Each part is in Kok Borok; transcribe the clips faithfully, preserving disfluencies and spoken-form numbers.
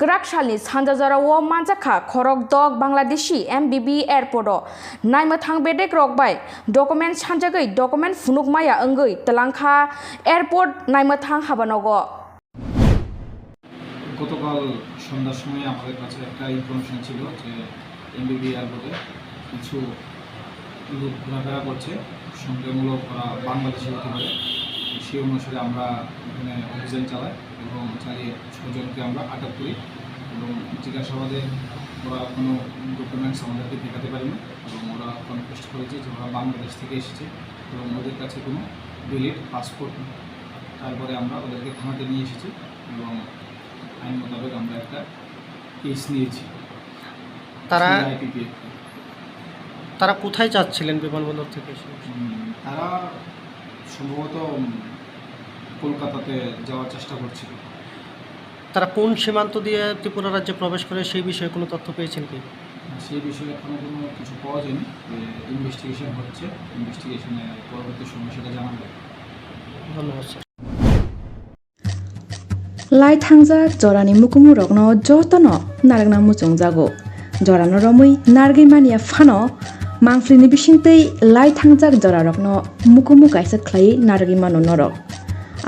Kwrak salni sanja jorao manjakha khorok dok Bangladeshi M B B airport o naimwthang bedek rok bai document sanjagwi document phunuk maya wngwi twlangkha airport naimwthang habanogo. গতকাল সন্ধ্যার সময় আমাদের কাছে একটা ইনফরমেশন ছিল যে এমবিবি এয়ারপোর্টে কিছু লোক ঘোরাফেরা করছে, সন্দেহমূলক ওরা বাংলাদেশি হতে পারে। সেই অনুসারে আমরা এখানে অভিযান চালাই এবং চালিয়ে ছজনকে আমরা আটক করি এবং জিজ্ঞাসাবাদে ওরা কোনো ডকুমেন্টস আমাদেরকে দেখাতে পারেনি এবং ওরা কনফেস করেছে যে ওরা বাংলাদেশ থেকে এসেছে এবং ওদের কাছে কোনো ভ্যালিড পাসপোর্ট নেই। তারপরে আমরা ওদেরকে থানাতে নিয়ে এসেছি এবং আইন মোতাবেক আমরা একটা কেস নিয়েছি। তারা সিআইপিপি। তারা কোথায় যাচ্ছিলেন বিমানবন্দর থেকে এসে? উম, তারা সম্ভবত, উম, কলকাতাতে যাওয়ার চেষ্টা করছিল। তারা কোন সীমান্ত দিয়ে ত্রিপুরা রাজ্যে প্রবেশ করে সেই বিষয়ে কোনো তথ্য পেয়েছেন কি? সেই বিষয়ে এখনো কোনো কিছু পাওয়া যায়নি। ইনভেস্টিগেশন হচ্ছে, ইনভেস্টিগেশনে পরবর্তী সময় সেটা জানা যাবে। ধন্যবাদ sir. Lai thangjak jorani mukumu rokno jotono narwkna muchungjago. Jorano romwi narwgwi manya phano mangphlini bisingtwi lai thangjak jorarokno mukumu kaisa khlaiwi narwgwi mano norok.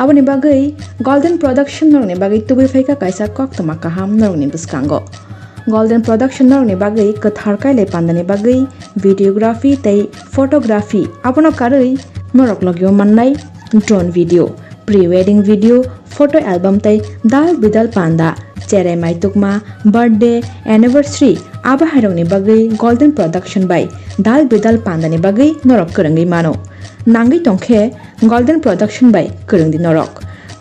Aboni bagwi Golden Production norokni bagwi tubui phaikha kaisa koktwma kaham norokni bwskango. Golden Production norokni bagwi kwthar kailai pandani bagwi videography tei photography abono karwi norok logio mannai drone video, pre-wedding video, photo album tei dal bidal panda, cherai maitukma, birthday, anniversary, abo hairokni bagwi Golden Production bai dal bidal pandani bagwi norok kwrwngwi mano. Nangwi tongkhe Golden Production bai kwrwngdi norok.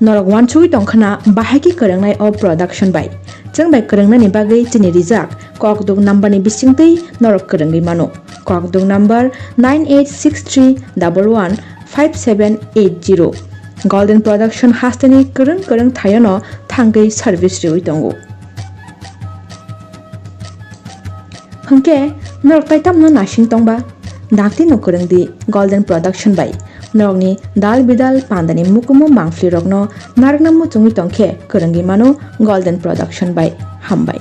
Norok uansugwi tongkhwna bahai khe kwrwngnai o production bai. Chwng bai kwrwngnani bagwi chini rijak kokduk number ni bisingtwi norok kwrwngwi mano. Kokduk number nine eight six three double one five seven eight zero. Golden Production hasteni kwrwng kwrwng thaiono thangwi service riwi tongo. Hwnkhe norok tai tamno naising tongba? Dakti no kwrwng di Golden Production bai. Norokni dal bidal pandani mukumu mangphlirokno narwkna muchungwi tongkhe kwrwngwi mano Golden Production bai. Hambai.